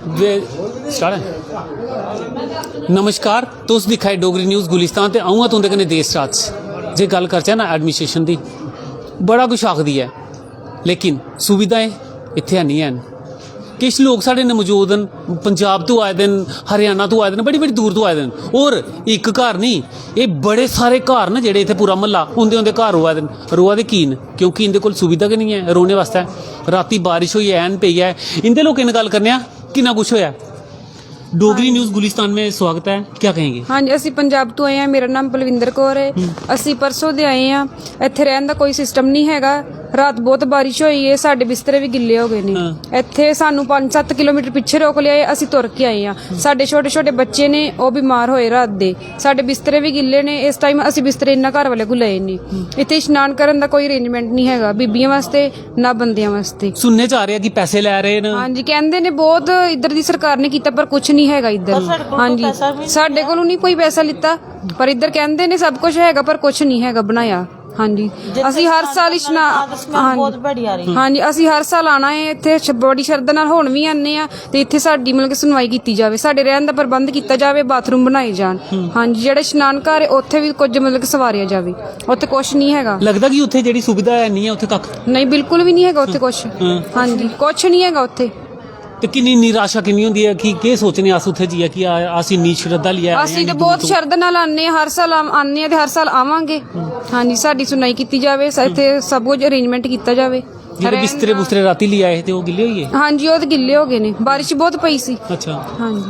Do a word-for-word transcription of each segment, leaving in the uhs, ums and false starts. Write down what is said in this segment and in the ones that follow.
वे-, start है। नमस्कार, तुस दिक्खा दे डोगरी न्यूज़ गुलिस्तान ते अ'ऊं आं तुं'दे कन्नै देश राज च। जे गल्ल करचै ना एडमिनिस्ट्रेशन दी, बड़ा कुछ आखदी ऐ, लेकिन सुविधाएं इत्थै हैन्नी हैन। किश लोक साढ़े नै मजूद न, पंजाब तों आए दे न, हरियाणा तों आए दे न, बड़ी बड़ी दूर तों आए दे न। होर इक घर नहीं, एह् बड़े सारे घर न जेह्ड़े इत्थै पूरा म्हल्ला, उं'दे उं'दे घर रोआ दे न। रोआ दे की न? क्योंकि इं'दे कोल सुविधा गै निं ऐ रौह्ने बास्तै। रातीं बारिश होई ऐ, ऐन पेई ऐ, इं'दे लोकें नै गल्ल करने आं किन्ना कुछ होआ। डोगरी न्यूज़ गुलिस्तान में स्वागत है, क्या कहेंगे? ਹਾਂਜੀ, ਅਸੀਂ ਪੰਜਾਬ ਤੋਂ ਆਏ ਹਾਂ। ਮੇਰਾ ਨਾਮ ਬਲਵਿੰਦਰ ਕੌਰ ਹੈ। ਅਸੀਂ ਪਰਸੋਂ ਦੇ ਆਏ ਹਾਂ। ਇੱਥੇ ਰਹਿਣ ਦਾ ਕੋਈ ਸਿਸਟਮ ਨਹੀਂ ਹੈਗਾ। ਰਾਤ ਬਹੁਤ ਬਾਰਿਸ਼ ਹੋਈ ਹੈ, ਸਾਡੇ ਬਿਸਤਰੇ ਵੀ ਗਿੱਲੇ ਹੋ ਗਏ ਨੇ। ਇੱਥੇ ਸਾਨੂੰ ਪੰਜ ਸੱਤ ਕਿਲੋਮੀਟਰ ਪਿੱਛੇ ਰੋਕ ਲਿਆ ਹੈ, ਅਸੀਂ ਤੁਰ ਕੇ ਆਏ ਹਾਂ। ਸਾਡੇ ਛੋਟੇ ਛੋਟੇ ਬੱਚੇ ਨੇ, ਉਹ ਬਿਮਾਰ ਹੋਏ ਰਾਤ ਦੇ। ਸਾਡੇ ਬਿਸਤਰੇ ਵੀ ਗਿੱਲੇ ਨੇ। ਇਸ ਟਾਈਮ ਅਸੀਂ ਬਿਸਤਰੇ ਇਹਨਾਂ ਘਰ ਵਾਲੇ ਕੋਲ ਲਏ ਨੇ। ਇੱਥੇ ਇਸ਼ਨਾਨ ਕਰਨ ਦਾ ਕੋਈ ਅਰੇਂਜਮੈਂਟ ਨਹੀਂ ਹੈਗਾ ਬੀਬੀਆਂ ਵਾਸਤੇ, ਨਾ ਬੰਦਿਆਂ ਵਾਸਤੇ। सुनने च आ रहा है कि पैसे लै रहे न। ਹਾਂਜੀ, ਕਹਿੰਦੇ ਨੇ ਬਹੁਤ ਇੱਧਰ ਦੀ ਸਰਕਾਰ ਨੇ ਕੀਤਾ, ਪਰ ਕੁਝ ਨਹੀਂ ਹੈਗਾ ਇੱਧਰ। ਹਾਂਜੀ, ਸਾਡੇ ਕੋਲੋਂ ਨਹੀਂ ਕੋਈ ਪੈਸਾ ਲਿੱਤਾ, ਪਰ ਇੱਧਰ ਕਹਿੰਦੇ ਨੇ ਸਭ ਕੁਝ ਹੈਗਾ, ਪਰ ਕੁਝ ਨਹੀਂ ਹੈਗਾ ਬਣਾਇਆ। ਹਾਂਜੀ, ਅਸੀਂ ਹਰ ਸਾਲ ਇਸ਼ਨਾ- ਬਹੁਤ ਬੜੀ ਆ ਰਹੀ। ਹਾਂਜੀ, ਅਸੀਂ ਹਰ ਸਾਲ ਆਣਾ ਹੈ ਇੱਥੇ, ਸ਼- ਬੜੀ ਸ਼ਰਧਾ ਨਾਲ ਹੁਣ ਵੀ ਆਨੇ ਆ। ਤੇ ਇੱਥੇ ਸਾਡੀ, ਮਤਲਬ ਕਿ, ਸੁਣਵਾਈ ਕੀਤੀ ਜਾਵੇ, ਸਾਡੇ ਰਹਿਣ ਦਾ ਪ੍ਰਬੰਧ ਕੀਤਾ ਜਾਵੇ, ਬਾਥਰੂਮ ਬਣਾਏ ਜਾਣ। ਹਾਂਜੀ, ਜਿਹੜਾ ਇਸ਼ਨਾਨ ਘਰ ਹੈ, ਉੱਥੇ ਵੀ ਕੁਝ, ਮਤਲਬ ਕਿ, ਸਵਾਰਿਆ ਜਾਵੇ। ਉੱਥੇ ਕੁਝ ਨਹੀਂ ਹੈਗਾ। लगदा कि उत्थै जेह्ड़ी सुविधा है, नहीं है उत्थै कक्ख। ਨਹੀਂ, ਬਿਲਕੁਲ ਵੀ ਨਹੀਂ ਹੈਗਾ ਉੱਥੇ ਕੁਝ। ਹਾਂਜੀ, ਕੁਝ ਨਹੀਂ ਹੈਗਾ ਉੱਥੇ। ते किन्नी निराशा किन्नी होंदी ऐ कि केह् सोचने अस उत्थै जाइयै कि आ- अस इन्नी श्रद्धा लेइयै आए आं, ਅਸੀਂ ਤੇ इन्नी ਬਹੁਤ दूर- ਸ਼ਰਧਾ ਨਾਲ ਆਨੇ ਹਾਂ, ਹਰ ਸਾਲ ਆਮ- ਆਨੇ ਆ ਤੇ ਹਰ ਸਾਲ ਆਵਾਂਗੇ। ਹਾਂਜੀ, ਸਾਡੀ ਸੁਣਾਈ ਕੀਤੀ ਜਾਵੇ। ਸ- ਇੱਥੇ ਸਭ ਕੁਝ ਅਰੇਂਜਮੈਂਟ ਕੀਤਾ ਜਾਵੇ। ਜਿਹੜੇ ਬਿਸਤਰੇ ਬੁਸਤਰੇ ਰਾਤੀ ਲਈ ਆਏ ਤੇ ਉਹ ਗਿੱਲੇ ਹੋਈ ਗਏ। ਹਾਂਜੀ, ਉਹ ਤੇ ਗਿੱਲੇ ਹੋ ਗਏ ਨੇ, ਬਾਰਿਸ਼ ਬਹੁਤ ਪਈ ਸੀ। अच्छा। ਹਾਂਜੀ।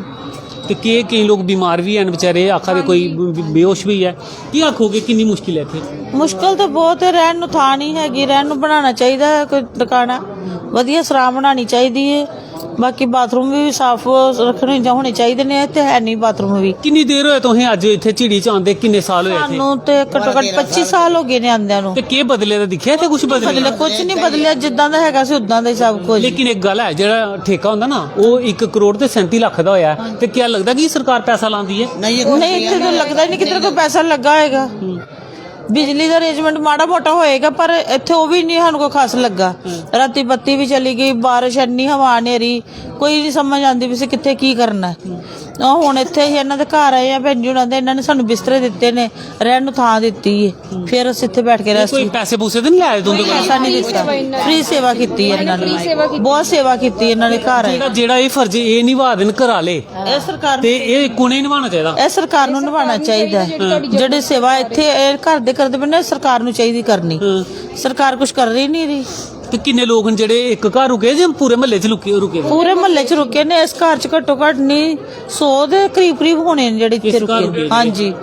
ਤੇ ਕੀ ਕਈ ਲੋਕ ਬਿਮਾਰ ਵੀ ਹਨ ਵਿਚਾਰੇ, ਆਖਾ ਦੇ ਕੋਈ ਬ- ਬ- ਬੇਹੋਸ਼ ਵੀ ਹੈ। ਕੀ ਆਖੋਗੇ, ਕਿੰਨੀ ਮੁਸ਼ਕਿਲ ਹੈ ਇੱਥੇ? ਮੁਸ਼ਕਲ ਤਾਂ ਬਹੁਤ ਹੈ, ਰਹਿਣ ਨੂੰ ਥਾਂ ਨਹੀਂ ਹੈਗੀ, ਰਹਿਣ ਨੂੰ ਬਣਾਉਣਾ ਚਾਹੀਦਾ ਹੈ ਕੋਈ ਟਿਕਾਣਾ, ਵਧੀਆ ਸਰਾਂ ਬਣਾਉਣੀ ਚਾਹੀਦੀ ਹੈ। ਬਾਕੀ ਬਾਥਰੂਮ ਵੀ ਸਾਫ਼ ਰੱਖਣੇ ਜਾਂ ਹੋਣੇ ਚਾਹੀਦੇ ਨੇ, ਇੱਥੇ ਹੈ ਨਹੀਂ ਬਾਥਰੂਮ ਵੀ। ਕਿੰਨੀ ਦੇਰ ਹੋਏ ਤੁਸੀਂ ਅੱਜ ਇੱਥੇ ਝਿੜੀ ਚ ਆਂਦੇ, ਕਿੰਨੇ ਸਾਲ ਹੋਏ ਇੱਥੇ? ਸਾਨੂੰ ਤੇ ਘੱਟੋ ਘੱਟ ਪੱਚੀ ਸਾਲ ਹੋ ਗਏ ਨੇ ਆਂਦਿਆਂ ਨੂੰ। ਤੇ ਕੀ ਬਦਲੇ ਦਾ ਦਿਖਿਆ ਇੱਥੇ ਕੁਝ ਬਦਲੇ? ਬਦਲੇ ਕੁਝ ਨਹੀਂ ਬਦਲਿਆ, ਜਿੱਦਾਂ ਦਾ ਹੈਗਾ ਸੀ ਉਦਾਂ ਦਾ ਹੀ ਸਭ ਕੁਝ। ਲੇਕਿਨ ਇੱਕ ਗੱਲ ਹੈ, ਜਿਹੜਾ ਠੇਕਾ ਹੁੰਦਾ ਨਾ, ਉਹ ਇੱਕ ਕਰੋੜ ਤੇ ਸੈਂਤੀ ਲੱਖ ਦਾ ਹੋਇਆ, ਤੇ ਕੀ ਲੱਗਦਾ ਕਿ ਸਰਕਾਰ ਪੈਸਾ ਲਾਉਂਦੀ ਹੈ? ਨਹੀਂ, ਇੱਥੇ ਤਾਂ ਲੱਗਦਾ ਹੀ ਨਹੀਂ ਕਿੱਧਰ ਕੋਈ ਪੈਸਾ ਲੱਗਾ ਹੋਏਗਾ। ਬਿਜਲੀ ਦਾ ਅਰੇਂਜਮੈਂਟ ਮਾੜਾ ਮੋਟਾ ਹੋਏਗਾ, ਪਰ ਇੱਥੇ ਉਹ ਵੀ ਨਹੀਂ ਸਾਨੂੰ ਕੋਈ ਖਾਸ ਲੱਗਾ। ਰਾਤੀ ਬੱਤੀ ਵੀ ਚਲੀ ਗਈ, ਬਾਰਿਸ਼ ਇੰਨੀ, ਹਵਾ ਹਨੇਰੀ, ਕੋਈ ਨਹੀਂ ਸਮਝ ਆਉਂਦੀ ਵੀ ਸੀ ਕਿੱਥੇ ਕੀ ਕਰਨਾ ਹੈ। ਆ ਹੁਣ ਇੱਥੇ ਹੀ ਇਹਨਾਂ ਦੇ ਘਰ ਆਏ ਆ, ਭੈਣ ਜੀ ਉਹਨਾਂ ਦੇ, ਇਹਨਾਂ ਨੇ ਸਾਨੂੰ ਬਿਸਤਰੇ ਦਿੱਤੇ ਨੇ, ਰਹਿਣ ਨੂੰ ਥਾਂ ਦਿੱਤੀ ਹੈ, ਫਿਰ ਅਸੀਂ ਇੱਥੇ ਬੈਠ ਕੇ ਰੈਸਟ ਕੋਈ ਪੈਸੇ ਪੂਸੇ ਤੇ ਨਹੀਂ ਲਾਏ ਕੋਈ ਤੁਸੀਂ? ਪੈਸਾ ਨਹੀਂ ਦਿੱਤਾ। ਫ੍ਰੀ ਸੇਵਾ ਕੀਤੀ ਇਹਨਾਂ ਨੇ, ਬਹੁਤ ਸੇਵਾ ਕੀਤੀ ਇਹਨਾਂ ਨੇ ਘਰ ਆਏ। ਜਿਹੜਾ ਜਿਹੜਾ ਇਹ ਫਰਜ਼ ਇਹ ਨਿਭਾ ਦੇਣ ਘਰ ਵਾਲੇ, ਇਹ ਸਰਕਾਰ ਤੇ ਇਹ ਕੁਣੇ ਨਿਭਾਉਣਾ ਚਾਹੀਦਾ? ਇਹ ਸਰਕਾਰ ਨੂੰ ਨਿਭਾਉਣਾ ਚਾਹੀਦਾ ਹੈ। ਜਿਹੜੀ ਸੇਵਾ ਇੱਥੇ ਇਹ ਘਰ ਦੇ ਕਰਦੇ ਪਏ ਨੇ, ਸਰਕਾਰ ਨੂੰ ਚਾਹੀਦੀ ਕਰਨੀ। ਸਰਕਾਰ ਕੁਝ ਕਰ ਰਹੀ ਨਹੀਂ ਰਹੀ। ਤੇ ਕਿੰਨੇ ਲੋਕ ਨੇ ਜਿਹੜੇ ਇੱਕ ਘਰ ਰੁਕੇ ਜਾਂ ਪੂਰੇ ਮਹੱਲੇ 'ਚ ਲੁਕੇ ਰੁਕੇ? ਪੂਰੇ ਮਹੱਲੇ 'ਚ ਰੁਕੇ ਨੇ। ਇਸ ਘਰ 'ਚ ਘੱਟੋ ਘੱਟ ਨਹੀਂ, ਸੌ ਦੇ ਕਰੀਬ ਕਰੀਬ ਹੋਣੇ ਨੇ ਜਿਹੜੇ ਇੱਥੇ ਇਸ ਘਰ ਰੁਕੇ ਰੁਕੇ ਨੇ। ਨੇ। ਹਾਂਜੀ,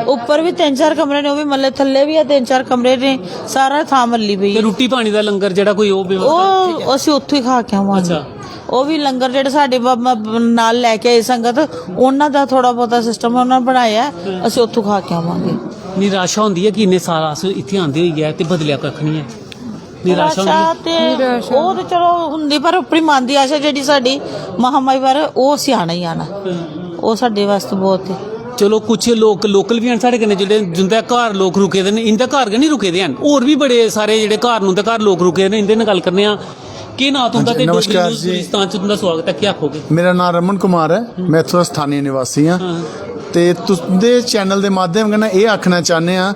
ਉੱਪਰ ਵੀ ਤਿੰਨ ਚਾਰ ਕਮਰੇ ਨੇ, ਉਹ ਵੀ ਮੱਲੇ, ਥੱਲੇ ਵੀ ਆ, ਤਿੰਨ ਚਾਰ ਕਮਰੇ ਨੇ, ਸਾਰਾ ਥਾਂ ਮੱਲੀ ਪਈ ਤੇ ਹੈ। ਰੋਟੀ ਪਾਣੀ ਦਾ ਲੰਗਰ ਜਿਹੜਾ ਕੋਈ ਉਹ ਵਿਵਸਥਾ? ਉਹ ਅਸੀਂ ਉੱਥੋਂ ਹੀ ਖਾ ਕੇ ਆਵਾਂਗੇ। ਅੱਛਾ। ਉਹ ਵੀ ਲੰਗਰ ਜਿਹੜੇ ਸਾਡੇ ਬਾਬਾ ਨਾਲ ਲੈ ਕੇ ਆਏ ਸੰਗਤ, ਉਹਨਾਂ ਦਾ ਥੋੜਾ ਬਹੁਤਾ ਸਿਸਟਮ ਉਹਨਾਂ ਬਣਾਇਆ, ਅਸੀਂ ਉੱਥੋਂ ਖਾ ਕੇ ਆਵਾਂਗੇ। ਨਿਰਾਸ਼ਾ ਹੁੰਦੀ ਹੈ ਕਿ ਇੰਨੇ ਸਾਲ ਅਸ ਇੱਥੇ ਆਂਦੇ ਹੋਈ ਹੈ ਤੇ ਬਦਲਿਆ ਕੱਖ ਨਹੀਂ ਹੈ। ਨਿਰਾਸ਼ਾ ਆਸ਼ਾ ਹੁੰਦੀ ਹੈ। ਤੇ ਉਹ ਤੇ ਚਲੋ ਹੁੰਦੀ, ਪਰ ਆਪਣੀ ਮਨ ਦੀ ਆਸ਼ਾ ਜਿਹੜੀ ਸਾਡੀ ਮਹਾਮਾਈ ਵਾਰ, ਉਹ ਅਸੀਂ ਆਣਾ ਹੀ ਆਣਾ। ਉਹ ਸਾਡੇ ਵਾਸਤੇ ਬਹੁਤ ਹੈ। ਚਲੋ, ਕੁਝ ਲੋਕ ਲੋਕਲ ਵੀ ਹਨ ਸਾਡੇ ਕਨੇ, ਜਿਹੜੇ ਜਿੰਦੇ ਘਰ ਲੋਕ ਰੁਕੇ ਦੇ ਨੇ, ਇੰਦੇ ਘਰ ਕਿ ਨਹੀਂ ਰੁਕੇ ਦੇ ਹਨ, ਹੋਰ ਵੀ ਬੜੇ ਸਾਰੇ ਜਿਹੜੇ ਘਰ ਨੂੰ ਤੇ ਘਰ ਲੋਕ ਰੁਕੇ ਨੇ, ਇੰਦੇ ਨਾਲ ਗੱਲ ਕਰਨੇ ਆ। ਕੀ ਨਾਂ तुं'दा? ਹਾਂਜੀ, ਤੇ नमस्कार डोगरी न्यूज़ जी। गुलिस्तान 'ਚ तुं'दा स्वागत है, क्या आखोगे? मेरा नाम रमन कुमार है, मैं इत्थों दा स्थानीय निवासी हाँ। ते तुं'दे चैनल दे माध्यम कन्नै एह् आखना चाह्न्ने आं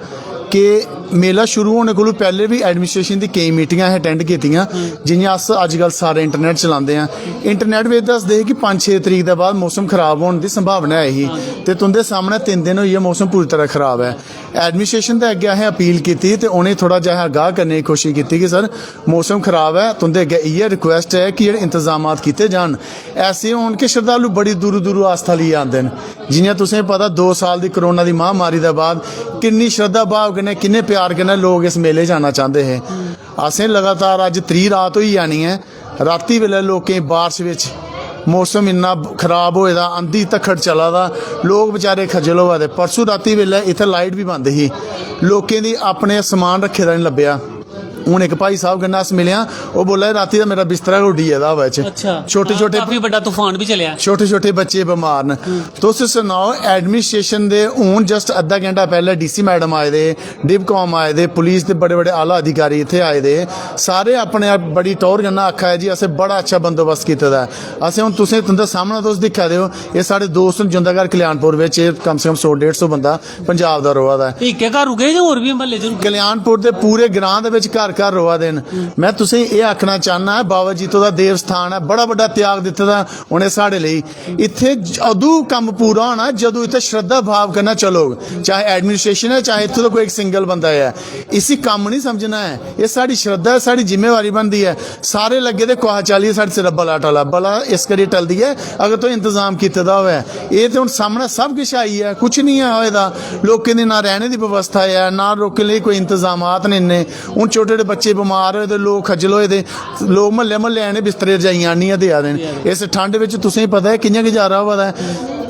कि मेला शुरू होने कोलू पैह्ले बी एडमिनिस्ट्रेशन दी केईं मीटिंगां असें अटेंड कीतियां, जि'यां अस अजकल सारे इंटरनेट चलांदे आं। इंटरनेट बिच दसदे हे कि पंज छे तरीक दे बाद मौसम खराब होने दी संभावना ऐ ही, ते तुं'दे सामनै तिन्न दिन होई गे, मौसम पूरी तरह खराब ऐ। एडमिनिस्ट्रेशन दे अग्गें असें अपील कीती ते उ'नें थोह्ड़ा जेहा आगाह् करने दी कोशश कीती कि सर, मौसम खराब ऐ, तुं'दे अग्गें इ'यै रिक्वेस्ट ऐ कि जेह्ड़े इंतजामात कीते जान, ऐसे होन कि शरधालु बड़ी दूरू दूरू आस्था लेइयै आंदे न। जि'यां तुसें पता, दो साल दी कोरोना दी महामारी दे बाद किन्नी श्रद्धा भाव कन्नै, किन्ने प्यार कन्नै लोक इस मेले च आना चांह्दे हे। असें लगातार अज्ज त्री रात होई जानी ऐ, रातीं बेल्लै लोकें गी बारश बिच, मौसम इन्ना खराब होए दा, अंधी धक्खड़ चला दा, लोक बेचारे खज्जल होआ दे। परसों रातीं बेल्लै इत्थै लाइट बी बंद ही, लोकें दी अपने समान रक्खे दा निं लब्भेआ। हून इक भाई साहब कन्नै अस मिले आं, ओह् बोला दे, "रातीं दा मेरा बिस्तरा गै उड्डी गेदा हवा च।" अच्छा। छोटे-छोटे काफी बड्डा तूफान बी चलेआ। छोटे छोटे बच्चे बमार न। तुस सनाओ, एडमिनिस्ट्रेशन दे हून जस्ट अद्धा घैंटा पैह्लें डीसी मैडम आए दे, डिवकॉम आए दे, पुलिस दे बड़े बड़े आला अधिकारी इत्थै आए दे, सारे अपने आप बड़ी टौर कन्नै आखा दे, "जी, असें बड़ा अच्छा बंदोबस्त कीते दा ऐ।" असें हून तुसें, तुं'दे सामनै तुस दिक्खा दे ओ, एह् साढ़े दोस्त न जिं'दे घर कल्याणपुर बिच एह् कम से कम सौ डेढ़ सौ बंदा पंजाब दा र'वा दा ऐ। इक्कै घर रुके जां होर बी म्हल्ले च रुके? कल्याणपुर दे पूरे ग्रां दे बिच घर घर र'वा दे न। में तुसें गी एह् आखना चाह्न्नां, बाबा जित्तो दा देव स्थान ऐ, बड़ा बड्डा त्याग दित्ते दा उ'नें साढ़े लेई। इत्थै ज-, अदूं कम्म पूरा होना जदूं इत्थै श्रद्धा भाव कन्नै चलोग, चाहे एडमिनिस्ट्रेशन ऐ, चाहे इत्थूं दा कोई इक सिंगल बंदा ऐ। इसी कम्म नहीं समझना ऐ, एह् साढ़ी श्रद्धा ऐ, साढ़ी जिम्मेवारी बनदी ऐ। सारे लग्गे दे कुसै चाल्ली साढ़े सिरै बला टला, बला इस करियै टलदी ऐ अगर तुसें इंतजाम कीते दा होऐ। एह् ते हून सामनै सब किश आई ऐ, कुछ निं ऐ होए दा। लोकें दी ना रैह्ने दी बवस्था ऐ, ना लोकें लेई कोई इंतजामात न इन्ने। हून छोटे छोटे बच्चे बमार होए दे, लोक खज्जल होए दे, लोक म्हल्ले म्हल्ले आने बिस्तरे रजाइयां आह्नियै देआ दे न। इस ठंड बिच तुसें गी पता ऐ कि'यां गुजारा होआ दा ऐ।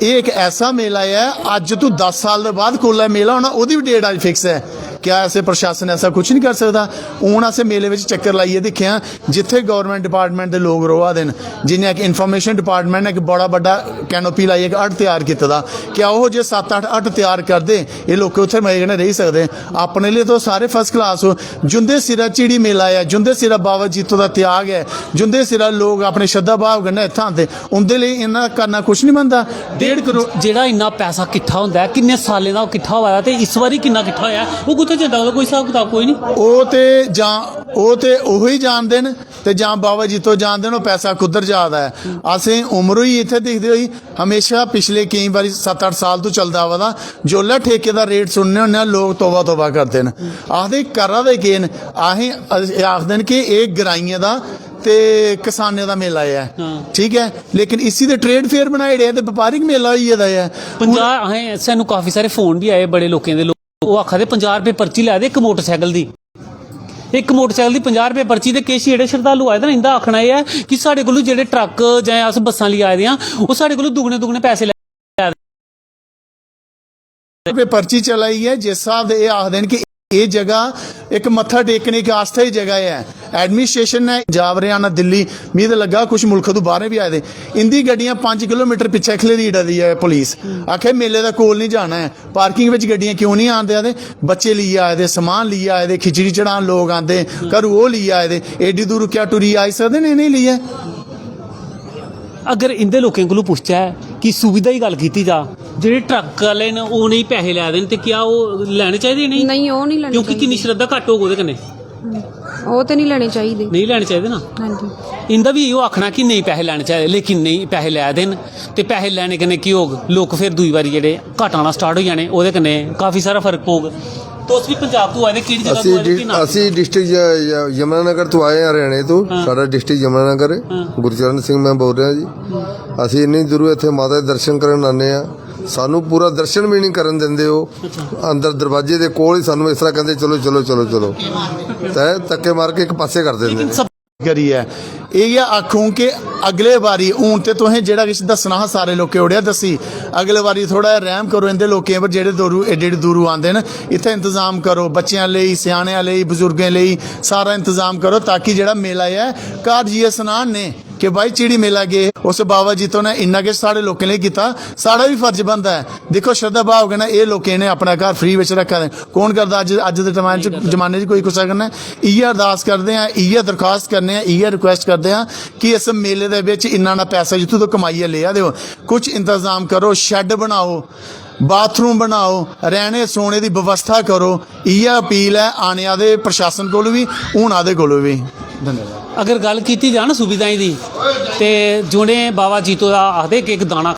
एह् इक ऐसा मेला ऐ, अज्ज तू दस साल दे बाद कोलै मेला होना, ओह्दी बी डेट अज्ज फिक्स ऐ। क्या ऐसे प्रशासन ऐसा कुछ नहीं कर सकदा? हून असें मेले बिच चक्कर लाइयै दिक्खेआ, जित्थै गौरमेंट डिपार्टमेंट दे लोक र'वा दे न, जि'यां इक इंफॉर्मेशन डिपार्टमेंट ने इक बड़ा बड्डा कैनोपी लाइयै इक हट त्यार कीते दा, क्या ओह् जे सत्त अट्ठ हट त्यार करदे, एह् लोक उत्थै मजे कन्नै रेही सकदे? अपने लेई तुस सारे फर्स्ट क्लास ओ। जुंदे सिरा झिड़ी मेला ऐ, जुंदे सिरा बाबा जित्तो दा त्याग ऐ, जुंदे सिरा लोक अपने श्रद्धा भाव कन्नै इत्थै आंदे, उंदे लेई इन्ना करना कुछ नहीं बनदा। डेढ़ करोड़। जेह्ड़ा इन्ना पैसा किट्ठा होंदा ऐ, किन्ने सालें दा ओह् किट्ठा होआ दा ते इस बारी किन्ना किट्ठा होआ ऐ, ओह् कुत्थै जंदा, ओह्दा कोई स्हाब कताब कोई नहीं। ओह् ते जां, ओह् ते ओही जानदे न, ते जां बाबा जित्तो जानदे न ओह् पैसा कुद्धर जा दा ऐ। असें उम्र होई इत्थै दिखदे होई, हमेशा पिछले केईं बारी सत्त अट्ठ साल तो चलदा आवा दा। जोल्लै ठेके दा रेट सुनने होन्ने आं, लोक तौबा तौबा करदे न, आखदे, "करा दे केह् न?" असें, एह् आखदे न कि एह् ग्राइयें दा ते किसानें दा मेला ऐ। ठीक ऐ, लेकिन इसी ते ट्रेड फेयर बनाई ओड़ेआ ते बपारिक मेला होई गेदा ऐ। पंजाह् असें, सानूं काफी सारे फोन बी आए बड़े लोकें दे, लोक ओह् आखा दे पंजाह् रपेऽ पर्ची लै दे इक मोटरसाइकल दी, इक मोटरसाइकल दी पंजाह् रपेऽ पर्ची। ते किश जेह्ड़े शरधालु आए दे ना, इंदा आखना एह् ऐ कि साढ़े कोलू जेह्ड़े ट्रक जां अस बस्सां लेई आए दे आं, ओह् साढ़े कोलू दुगने दुगने पैसे लै पे पर्ची चलाई ऐ, जिस स्हाब दे एह् आखदे न कि एह् जगह इक मत्था टेकने की आस्था ही जगह ऐ। एडमिनिस्ट्रेशन ने पंजाब, हरियाणा, दिल्ली, मी ते लग्गा कुछ मुल्ख तू बाहरें बी आए दे, इंदी गड्डियां पंज किलोमीटर पिच्छे खलेरी ओड़ा दी ऐ पुलिस। आखे मेले दे कोल नहीं जाना ऐ, पार्किंग विच गड्डियां क्यों नहीं आंदे? आखदे बच्चे लेइयै आए दे, समान लेइयै आए दे, खिचड़ी चढ़ान लोक आंदे, घरू ओह् लेइयै आए दे, एड्डी दूर क्या टुरी आई सकदे न इ'नें लेइयै? अगर इंदे लोकें कोलू पुछचै कि सुविधा दी गल्ल कीती जा, जेह्ड़े ट्रक आह्ले न, ओह् उ'नेंगी पैसे लै दे न, ते क्या ओह् लैने चाहिदे इ'नेंगी? नहीं, ओह् नहीं लैने क्योंकि चाहिदे। किन्नी श्रद्धा घट्ट होग ओह्दे कन्नै। ओह् ते नहीं लैने चाहिदे। नहीं लैने चाहिदे ना। हाँ जी। इंदा बी इहो आखना कि नेईं पैसे लैने चाहिदे, लेकिन नेईं, पैसे लै दे न, ते पैसे लैने कन्नै केह् होग? लोक फिर दूई बारी जेह्ड़े घट्ट आना स्टार्ट होई जाने, ओह्दे कन्नै काफी सारा फर्क पौग। तुस बी पंजाब तू आए दे, केह्ड़ी जगह तू ਅਸੀਂ आए दे, ਡਿ- ਕੀ ਨਾਮ? ਅਸੀਂ ਡਿਸਟ੍ਰਿਕਟ ਜ- ਜ- ਯਮੁਨਾ ਨਗਰ ਤੋਂ ਆਏ ਹਾਂ, ਹਰਿਆਣੇ ਤੋਂ। ਸਾਡਾ ਡਿਸਟ੍ਰਿਕਟ ਯਮੁਨਾ ਨਗਰ ਹੈ। ਗੁਰਚਰਨ ਸਿੰਘ ਮੈਂ ਬੋਲ ਰਿਹਾ ਜੀ। ਅਸੀਂ ਇੰਨੀ ਦੂਰੋਂ ਇੱਥੇ ਮਾਤਾ ਦੇ ਦਰਸ਼ਨ ਕਰਨ ਆਉਂਦੇ ਆ, ਸਾਨੂੰ ਪੂਰਾ ਦਰਸ਼ਨ ਵੀ ਨਹੀਂ ਕਰਨ ਦਿੰਦੇ ਹੋ। ਅੰਦਰ ਦਰਵਾਜ਼ੇ ਦੇ ਕੋਲ ਹੀ ਸਾਨੂੰ ਇਸ ਤਰ੍ਹਾਂ ਕਹਿੰਦੇ, "ਚਲੋ, ਚਲੋ, ਚਲੋ, ਚਲੋ।" ਤੇ ਧੱਕੇ ਮਾਰ ਕੇ ਇੱਕ ਪਾਸੇ ਕਰ ਦਿੰਦੇ ਨੇ। करियै इ'यै आखूं कि अगले बारी, हून ते तुसें जेह्ड़ा किश दस्सना हा सारे लोकें ओड़ेआ दस्सी, अगले बारी थोड़ा जिहा रैह्म करो इं'दे लोकें पर जेह्ड़े दूरू, एड्डे एड्डे दूरू आंदे न। इत्थै इंतजाम करो, बच्चें लेई, स्यानें लेई, बजुर्गें लेई सारा इंतजाम करो, ताकि जेह्ड़ा मेला ऐ घर जाइयै सनान ने कि भाई झिड़ी मेला गे, उस बाबा जित्तो ने इन्ना किश साढ़े लोकें लेई कीता, साढ़ा बी फर्ज बनदा ऐ। दिक्खो, श्रद्धा भाव कन्नै एह् लोकें इ'नें अपना घर फ्री बिच रक्खे दे, कौन करदा अज्ज, अज्ज दे टमाइम च, जमाने च कोई कुसै कन्नै? इ'यै अरदास करदे आं, इ'यै दरखास्त करने आं, इ'यै रिक्वेस्ट करदे आं कि इस मेले दे बिच इन्ना ना पैसा जित्थूं तुस कमाइयै लेआ दे ओ, कुछ इंतजाम करो, शैड बनाओ, बाथरूम बनाओ, रैह्ने सौने दी बवस्था करो। इ'यै अपील ऐ आने आह्ले प्रशासन कोलू बी, हून आह्ले कोलू बी। धन्यवाद। अगर गल्ल कीती जा ना सुविधाएं दी, ते जि'नें बाबा जित्तो दा आखदे कि इक दाना